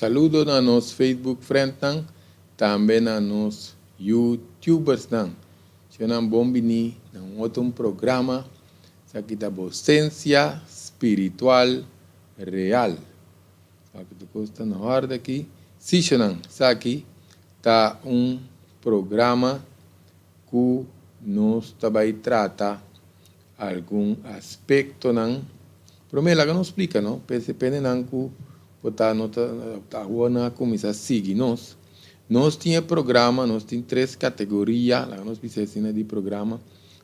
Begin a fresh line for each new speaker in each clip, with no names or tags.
Saludo na nos Facebook friendnan, tambe na nos YouTubersnan. Shonnan, bon bini na un otro programa. Esaki ta Bosensia Spiritual Real. Esaki ta kosta na orde aki. Si, shonnan, esaki ta un programa ku nos ta bai trata algun aspektonan. Promé, laga nos splika, no? P'e nan ku por ta no ta awor nan a kuminsá sigui nos. Nos tin e programa, nos tin tres kategoria, laga nos bisa asina, di programa.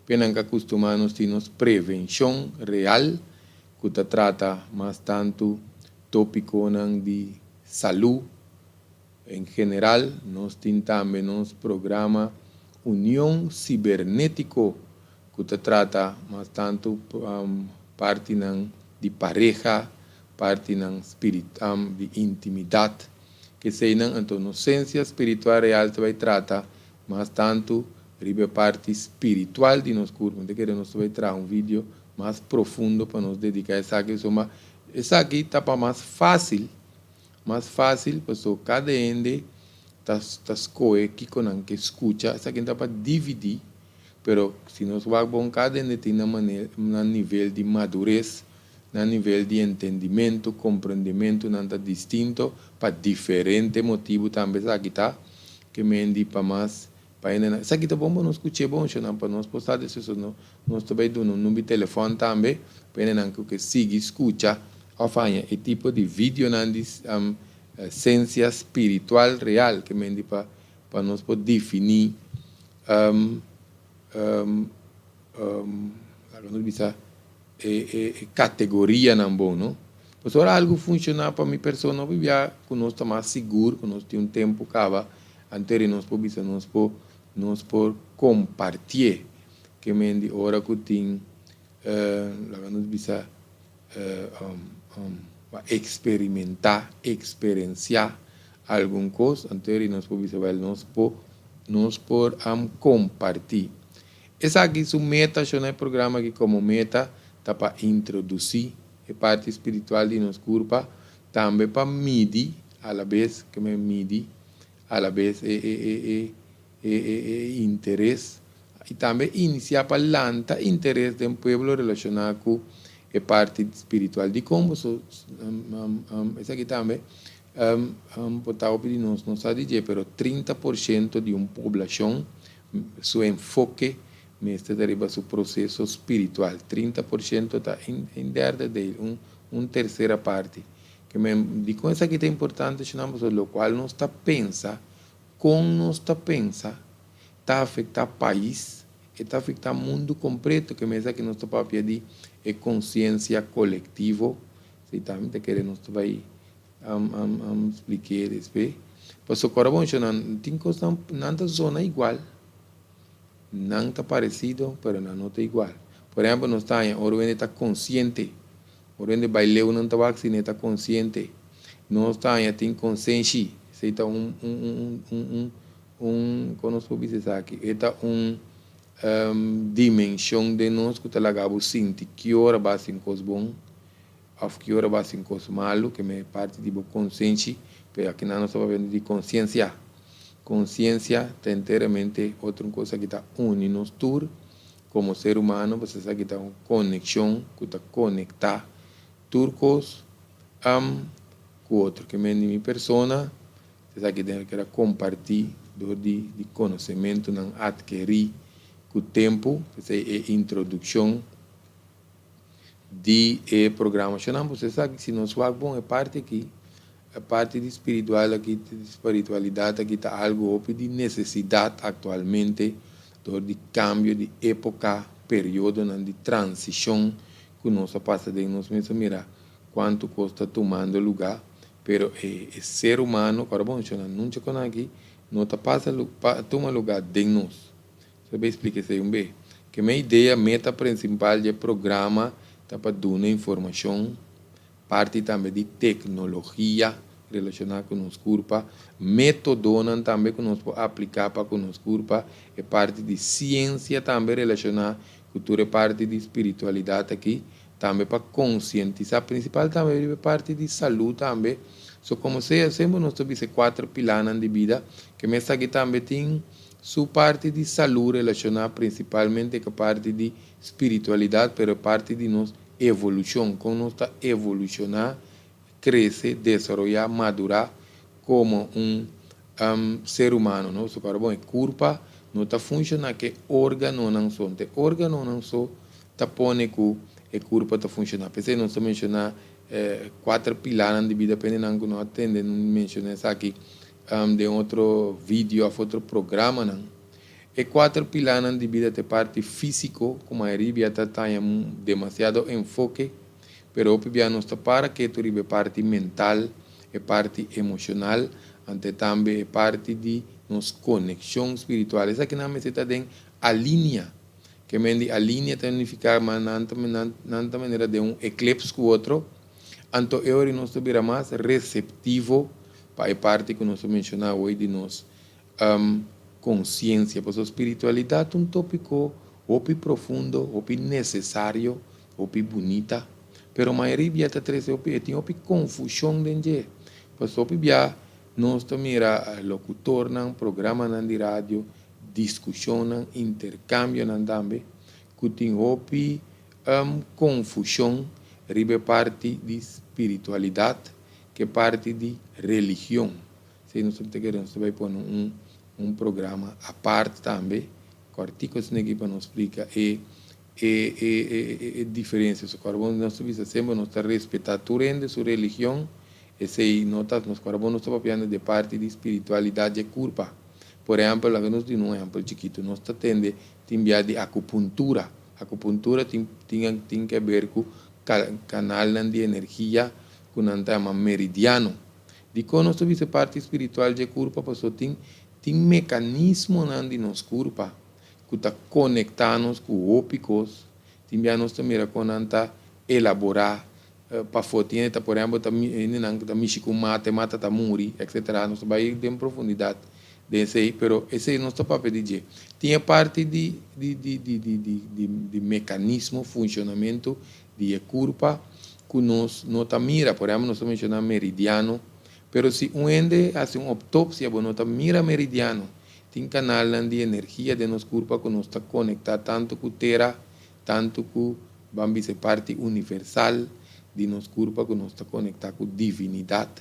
P'e nan ku a kustumá, nos tin nos Prevenshon Real, ku ta trata mas tantu tópikonan di salú en general. Nos tin tambe nos programa Union Sibernétiko, ku ta trata mas tantu partinan di pareha, partinan di intimidat. Eseinan. Anto, nos Sensia Spiritual Real ta bai trata mas tantu riba parti spiritual di nos kurpa. Anto, kere nos bai traha un video mas profundo pa nos dediká esaki. So, ma esaki ta pa mas fásil, mas fásil, pasobra kada hende ta skohe kiko nan ke skucha. Esaki ta pa dividí, pero si nos wak bon, kada hende tin nan nivel di madures, nan nivel di entendimentu, komprendementu, nan ta distinto pa diferente motibu tambe. Esaki ta ke men di pa mas pa hende. Esaki ta bon pa nos skuch'é bon, shonnan, pa nos por sa despues. No, nos ta bai duna un number di telefòn tambe pa hendenan ku ke sigui skucha òf haña e tipo di videonan di Sensia Spiritual Real, ke men di pa nos por definí, laga nos bisa, e kategorianan bon, no? Pasobra ora algu funshoná pa mi persona, hopi bia ku nos ta mas sigur, ku nos tin un tempu kaba antes di nos por bisa, nos por kompartié. Ke men di ora ku tin, laga nos bisa, eksperimentá, eksperensiá algun kos, antes di nos por bisa, well, nos por kompartí. Esaki su meta, e programa aki komo meta ta pa introdusí e parti spiritual di nos kurpa, tambe pa midi a la bes, ke men midi a la bes e interes i tambe inisiá pa lanta interes den pueblo relashoná ku e parti spiritual di kon. So, esaki tambe por ta hopi di nos no sa di dje, pero 30% di un poblashon su enfoke mester ta riba su proseso spiritual. 30% ta un derde deel, un tersera parti. Ke men di kon esaki ta importante, pasobra lokual nos ta pensa, kon nos ta pensa, ta afektá pais, i ta afektá mundu kompleto. Ke men esaki nos ta papia di e konsiensia kolektivo. Si tambe ta kere nos ta bai spliká despues. Pasobra bon, nan tin kos nan ta zona igual. Nan ta paresido, pero nan no ta igual. Por ehèmpel, nos ta ora hende ta konsiente, ora hende bai leu, nan ta wak si ta konsiente. Nos ta tin konsenshi, esei ta un, kon nos por bisa esaki? E ta un dimenshon di nos ku ta laga bo sinti ki ora bo a hasi kos bon òf ki ora bo a hasi kos malu, ke men parti di bo konsenshi, pero aki nos ta papiando di konsiensia. Konsiensia ta enteramente otro kos ku ta uni nos tur komo ser humano, pasobra esaki ta un konekshon ku ta konektá tur kos ku otro. Ke men di mi persona, esaki tin ku kompartí dor di konosementunan atkerí ku tempu. Esei e introdukshon di e programa. Bo sa, si nos wak bon e parti aki, e parti di spiritual aki, di spiritualidat aki ta algu hopi di nesesidat aktualmente dor di kambio di époka, periodonan di transishon ku nos a pasa den. Nos mes mira kuantu kos ta tumando lugá, pero e ser humano, awor bon, nunka kon aki no ta pasa pa, tuma lugá den nos. Bo bai splika esei un be. Ke mi idea, meta prinsipal di e programa ta pa duna informashon, parti tambe di teknologia relashoná ku nos kurpa, métodonan tambe ku nos por apliká pa ku nos kurpa, e parti di siensia tambe relashoná ku tur e parti di spiritualidat aki, tambe pa konsientisá, prinsipal tambe e parti di salú tambe. So komo sea, semper nos ta bisa e kuater pilanan di bida, ke mes aki tambe tin su parti di salú relashoná prinsipalmente ku parti di spiritualidat, pero e parti di nos evolushon, kon nos ta evolushoná, krese, desaroyá, madurá komo un ser humano, no? Pasobra bon, e kurpa no ta funshoná ku e órganonan so, e órganonan so ta pone ku e kurpa ta funshoná. P'esei nos ta menshoná e kuater pilanan di bida pa hendenan ku no a tende menshoná esaki den otro video òf otro programanan. E kuater pilanan di bida ta e parti físiko, ku mayoria bia ta taña demasiado enfoke, pero hopi bia nos ta para ketu riba e parti mental, e parti emoshonal, ante tambe e parti di nos konekshon spiritual. Esakinan mester ta den alinia. Ke men di alinia ta nifiká ma nan ta nan ta manera den un eklips ku otro, anto e ora nos ta bira mas reseptivo pa e parti ku nos a menshoná awor di nos konsiensia. Pasobra spiritualidat ta un tópiko hopi profundo, hopi nesesario, hopi bunita, pero mayoria bia ta trese hopi, e tin hopi konfushon den dje. Pasobra hopi bia nos ta mira lokutornan, programanan di radio, diskushonnan, interkambionan tambe, ku tin hopi konfushon riba e parti di spiritualidat ku e parti di religion. Esei nos ta kere nos ta bai pone un un programa apart tambe kòrtiku asina aki pa nos splika e e e e diferensia. So kòrda bon nos ta bisa semper nos ta respetá tur hende su religion, esei no ta nos kòrda bon nos ta papiando di e parti di spiritualidat dje kurpa. Por ehèmpel laga nos duna un ehèmpel chikitu, nos ta tende tin bia di akupuntura, akupuntura tin tin tin ke ber ku kanalnan di energia ku nan ta yama meridiano. Dikon nos ta bisa parti spiritual dje kurpa? Pasobra tin tin mekanismonan di nos kurpa ku ta konektá nos ku hopi kos. Tin bia nos ta mira kon nan ta elaborá pafó. Tin hende ta, por ehèmpel, ta hendenan ku ta mishi ku mata, e mata ta muri, etsetera. Nos ta bai den profundidat den esei, pero esei nos ta papia di dje. Tin e parti di di di di di di di di mekanismo, funshonamentu di e kurpa ku nos no ta mira. Por ehèmpel, nos ta menshoná meridiano, pero si un hende hasi un optopsia bo no ta mira meridiano. Tin kanalnan di energia den nos kurpa ku nos ta konektá tantu ku tera, tantu ku, ban bisa, e parti universal di nos kurpa ku nos ta konektá ku divinidat.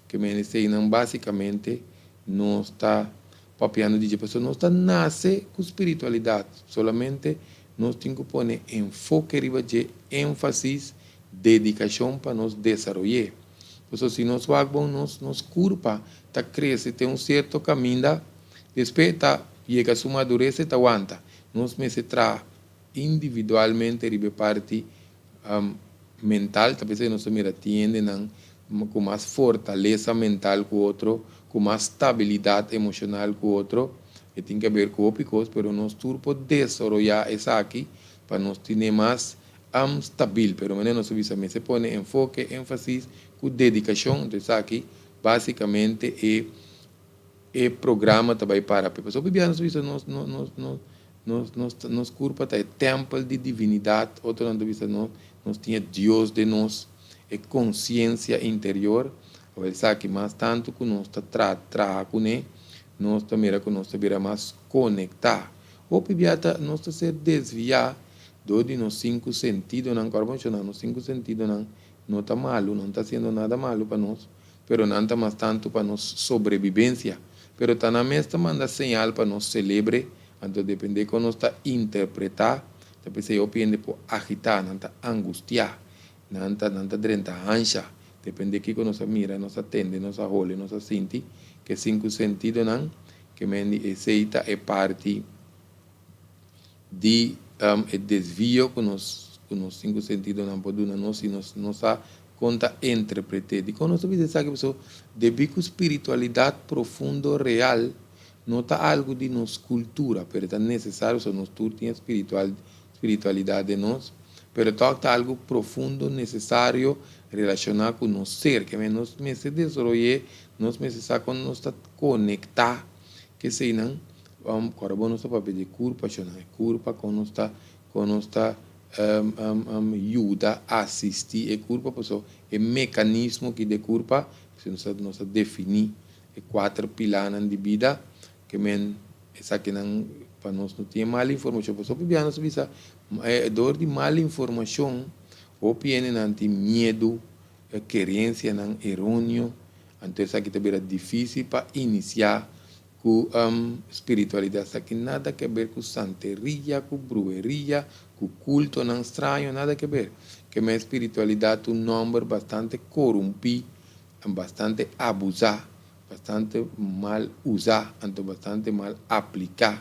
Ke men eseinan básikamente nos ta Papiando di dje, pasobra nos ta nase ku spiritualidat, solamente nos tin ku pone enfoke riba dje, énfasis, dedikashon pa nos desaroy'é. Pasobra si nos wak bon, nos nos kurpa ta krese te un sierto kaminda, despues e ta yega su madures, e ta wanta. Nos mester traha individualmente riba e parti mental, ta p'esei nos ta mira tin hendenan ku mas fortalesa mental ku otro, ku mas stabilidat emoshonal ku otro, e tin ke ber ku hopi kos, pero nos tur por desaroyá esaki pa nos tine mas stabil, pero manera nos ta bisa mester pone enfoke, énfasis ku dedikashon, enton esaki básikamente e E programa ta bai para p'e. Pasobra hopi bia nos ta bisa nos nos nos nos nos nos ta nos kurpa ta e tèmpel di divinidat, otronan ta bisa nos nos tin e Dios den nos, e konsiensia interior. Awor esaki mas tantu ku nos ta tra traha kuné, nos ta mira ku nos ta bira mas konektá. Hopi bia ta nos ta ser desviá dor di nos sinku sentidonan, ku ora bo menshoná nos sinku sentidonan no ta malu, nan ta hasiendo nada malu pa nos, pero nan ta mas tantu pa nos sobrebibensia. Pero ta nan mes ta manda señal pa nos selebre, anto depende kon nos ta interpretá, ta p'esei hopi hende por agitá, nan ta angustiá, nan ta nan ta drenta hansha, depende kiko nos a mira, nos a tende, nos a hole, nos a sinti, ke sinku sentidonan, ke men di esei ta e parti di e desvio ku nos ku nos sinku sentidonan por duna nos si nos no sa kon ta interpret'é. Dikon nos ta bisa esaki? Pasobra debí ku spiritualidat profundo real no ta algu di nos kultura, pero e ta nesesario pasobra nos tur tin e spiritual spiritualidat den nos, pero tòg ta algu profundo nesesario relashoná ku nos ser, ke men nos mester desaroy'é, nos mester sa kon nos ta konektá ku eseinan. Ora bo nos ta papia di kurpa, shona e kurpa kon nos ta kon nos ta. Yuda asistí e kurpa, pasobra e mekanismo ki di e kurpa, si nos a definí e kuater pilánan di bida, ke men esakinan pa nos no tin e mal informashon. Pasobra hopi biaha nos ta bisa, dor di mal informashon, hopi hendenan tin miedu, kerensianan eróneo, anto esaki ta bira difísil pa inisiá Ku spiritualidat esaki nada ke ber ku santeria, ku bruheria, ku kultonan straño, nada ke ber. Ke men spiritualidat ta un nòmber bastante korumpí, bastante abuzá, bastante mal uzá, anto bastante mal apliká.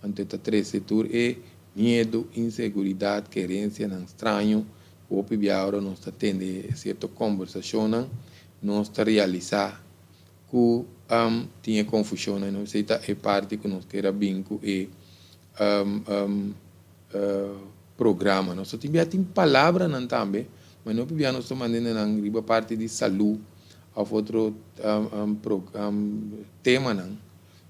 Anto e ta trese tur e miedu, inseguridat, kerensianan straño ku hopi bia ora nos ta tende sierto kòmbersashonnan, nos ta realisá ku tin e konfushonnan no esei ta e parti ku nos kier a bin ku e programa nos ta tin bia tin palabranan tambe ma no pabia nos ta manda nan riba parti di salu òf otro temanan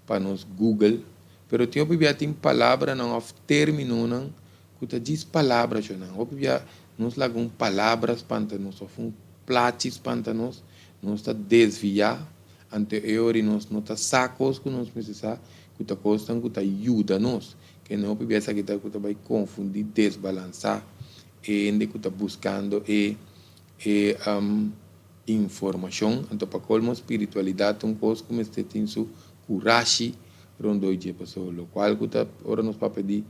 pa nos google pero tin hopi bia tin palabranan òf terminonan ku ta djis palabra shonnan hopi bia nos laga un palabra spanta nos òf un plachi spanta nos. Nos ta desviá, anto e ora nos no ta sa kos ku nos mester sa, ku ta kosnan ku ta yuda nos. Kende hopi bia esaki ta ku ta bai konfundí, desbalansá e hende ku ta buskando e e informashon. Anto pa kolmo spiritualidat ta un kos ku mester tin su kurashi rondó dje, pasobra lokual ku ta ora nos papia di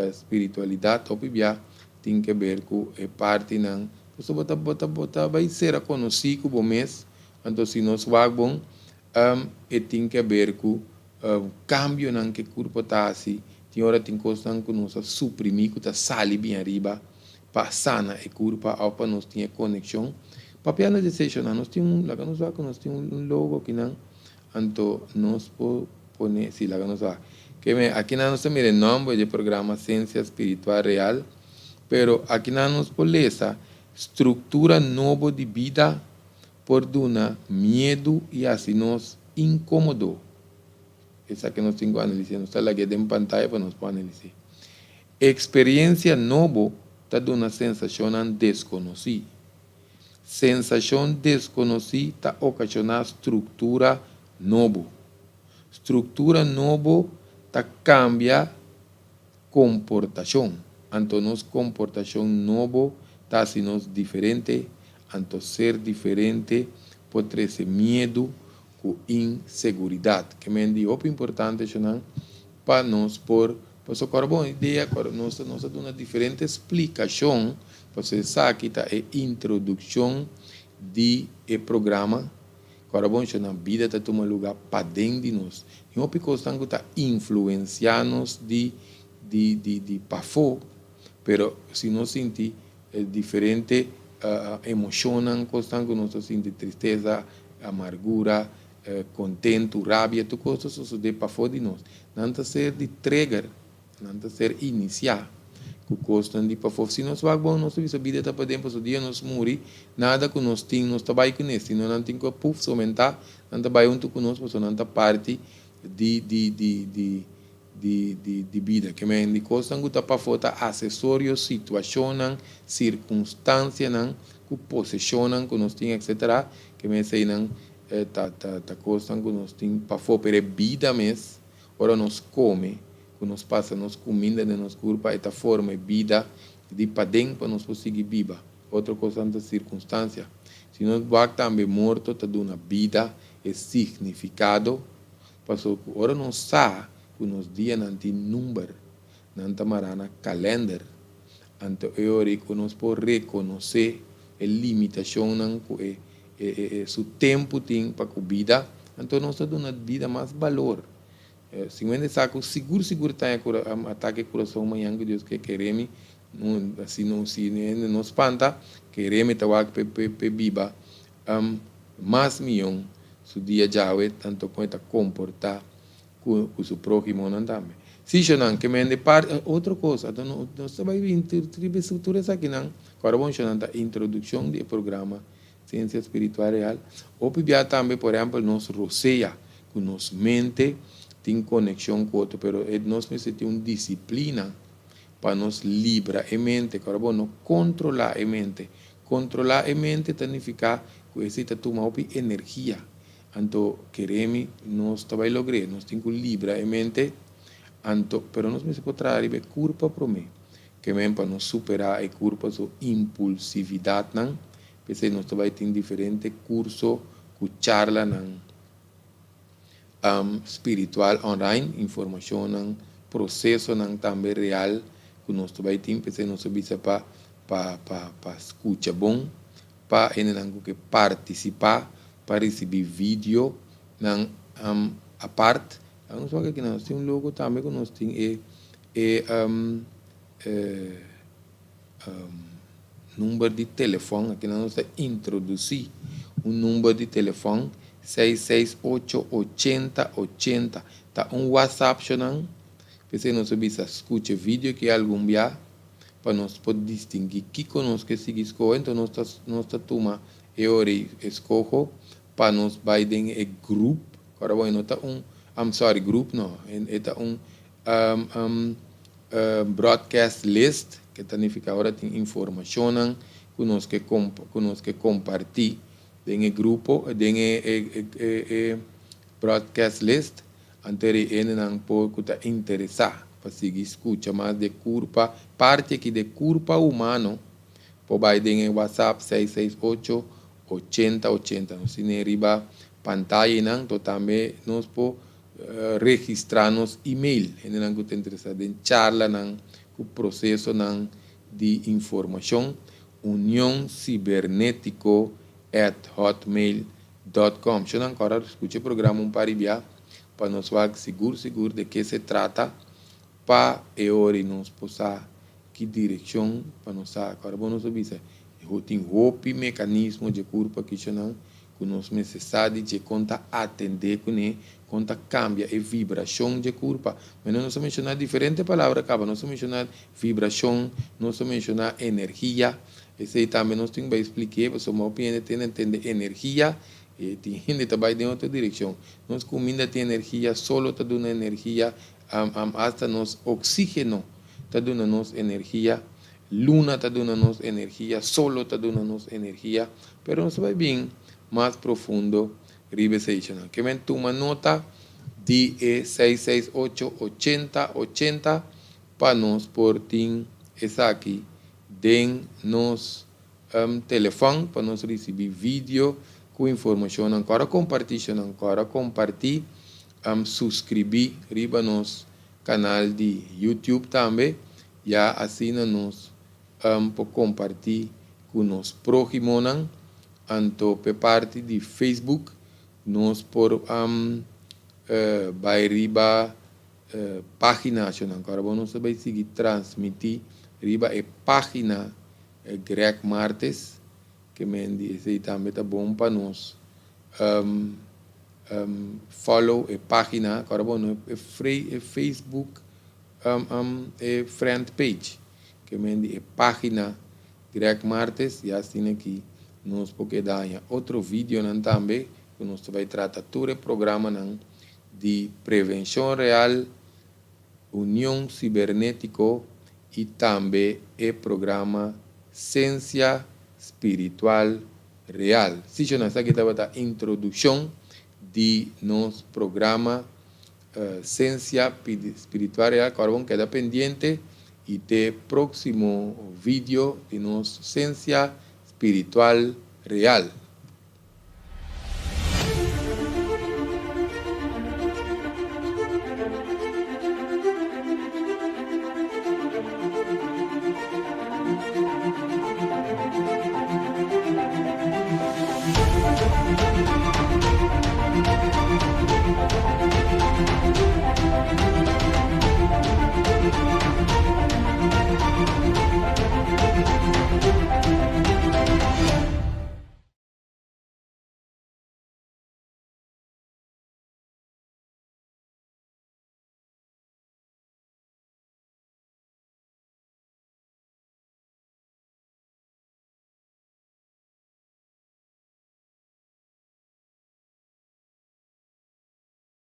Spiritualidat hopi bia tin ke ber ku e partinan pasobra bo ta bo ta bo ta bai sera konosí ku bo mes, anto si nos wak bon e tin ke ber ku kambionan ke kurpo ta hasi, tin ora tin kosnan ku nos a suprimí ku ta sali bin ariba pa sana e kurpa òf pa nos tin e konekshon. Papiando di esei nos tin un laga nos wak ku nos tin un logo akinan. Anto nos por pone, si laga nos wak. Ke men, akinan nos ta mira e nomber dje programa Sensia Spiritual Real, pero akinan nos por lesa, Struktura nobo di bida por duna miedu i hasi nos inkomodo. Esaki nos tin ku analis'é. Nos ta lag'é den pantaya pa nos por analis'é. Eksperiensia nobo ta duna sensashonnan deskonosí. Sensashon deskonosí ta okashoná struktura nobo. Struktura nobo ta kambia komportashon. Anto nos komportashon nobo ta hasi nos diferente, anto ser diferente por trese miedu ku inseguridat. Ke men di hopi importante eshonan pa nos por pasobra kòrda bon idea kòrda nos ta nos ta duna diferente splikashon pasobra esaki ta e introdukshon di e programa kòrda bon eshonan bida ta tuma luga paden di nos tin hopi kosnan ku ta influensia nos di di di di pafó pero si nos sinti E diferente emoshonnan, kosnan ku nos ta sinti, tristesa, amargura, kontentu, rabia, tur kos ta sosodé pafó di nos. Nan ta ser di trigger, nan ta ser inisiá ku kosnan di pafó. Si nos wak bon, nos ta bisa bida ta paden, pasobra dia nos muri, nada ku nos tin nos ta bai kuné. Si no nan tin ku a puf somentá, nan ta bai huntu ku nos pasobra nan ta parti di di di di di di di bida. Ke men di kosnan ku ta pafó ta asesorio, situashonnan, sirkunstansianan, ku poseshonnan ku nos tin etsetera. Ke men eseinan ta ta ta kosnan ku nos tin pafó. Pero e bida mes, ora nos kome, ku nos pasa nos kuminda den nos kurpa, e ta forma e bida di paden pa nos por sigui biba. Otro kosnan ta sirkunstansia. Si nos wak tambe morto ta duna bida e signifikado. Paso ku ora nos sa ku nos dianan tin number, nan ta mará na kalènder, anto e ora ei ku nos por rekonosé e limitashonnan ku e e su tempu tin pa ku bida, anto nos ta duna bida mas balor. Si un hende sa ku sigur sigur ta haña atake kurason mañan ku Dios ke kere mi, si no si hende no spanta, kere mi ta wak p'e biba Mas mion su dia djawe tanto kon e ta komportá ku ku su próhimonan tambe. Sí, shonnan, ke mende par otro kos, anto no nos ta bai bin tur riba e tur esakinan. Ku ora bon shonnan ta introdukshon di e programa Siensia Spiritual Real. Hopi bia tambe, por ehèmpel, nos rosea ku nos mente tin konekshon ku otro, pero e nos mester tin un disiplina. Pa nos libra e mente, ku ora bo no kontrolá e mente. Kontrolá e mente ta nifiká ku esei ta tuma hopi energia. Anto keremi nos ta bai logr'é. Nos tin ku libra e mente, anto pero nos mester por traha riba e kurpa promé. Ke men pa nos superá e kurpa su impulsividatnan. P'esei nos ta bai tin diferente kurso ku charlanan spiritual online, informashonnan, prosesonan tambe real ku nos ta bai tin. P'esei nos ta bisa pa pa pa pa skucha bon, pa hendenan ku ke partisipá pa risibí videonan apart. Laga nos wak aki nan, nos tin un logo tambe ku nos tin e e e Number di telefòn, aki nan nos ta introdusí un number di telefòn, 668 80 80. Ta un WhatsApp shonan, p'esei nos a bisa skucha video aki algun bia pa nos por distinguí kiko nos ke sigui skohe. Enton nos ta nos ta tuma e ora ei eskoho pa nos bai den e grup. Ora bo e no ta un, I'm sorry, grup no, e ta un Broadcast list, ke ta nifiká ora tin informashonnan ku nos ke ku nos ke kompartí den e grupo, den e e broadcast list, anto e hendenan por ku ta interesá pa sigui skucha mas di e kurpa, parti aki di e kurpa humano por bai den e WhatsApp 668 80 80. Nos tene riba pantayanan, to tambe nos por Registrá nos email. Hendenan ku ta interesá den charlanan ku prosesonan di informashon, unioncibernetico@hotmail.com. Shonnan kòrda skucha e programa un par di bia pa nos wak sigur sigur de ke se trata pa e ora i nos por sa ki direkshon pa nos sa. Kòrda bo nos a bisa tin hopi mekanismo dje kurpa aki shonnan ku nos mester sa di dje kon ta atendé kuné, kon ta kambia e vibrashon dje kurpa. Bueno, nos a menshoná diferente palabra kaba. Nos a menshoná vibrashon, nos a menshoná energia. Esei tambe nos tin bai splik'é, pasobra hopi hende tin entendé energia i tin hende ta bai den otro direkshon. Nos kuminda tin energia, solo ta duna energia, asta nos oksígeno ta duna nos energia. Luna ta duna nos energia, solo ta duna nos energia, pero nos ta bai bin mas profundo riba eseichanan. Ke men tuma nota di e 668 80 80 pa nos por tin esaki den nos telefòn pa nos risibi video ku informashonnan. Kòrda kompartí shonnan, kòrda kompartí, suskribí riba nos kanal di YouTube tambe. Ya asina nos por comparti cu nos prohimonan, anto p'e parti di Facebook nos por bay riba paginacionan. Cu ora nos ta bay sigui transmiti riba e pagina Greg Martes, ke men di esey tambe ta bon pa nos follow e pagina, cu ora bo no e Facebook. E friend page ke men di e pagina Greg Martes ya asina ki nos por keda haña otro videonan tambe ku nos ta bai trata tur e programanan di Prevenshon Real, Union Sibernetiko i tambe e programa Sensia Spiritual Real. Si shona esaki tabata introdukshon di nos programa Sensia Spiritual Real Kòrda bon keda pendiente i te próksimo video di nos Sensia Spiritual Real.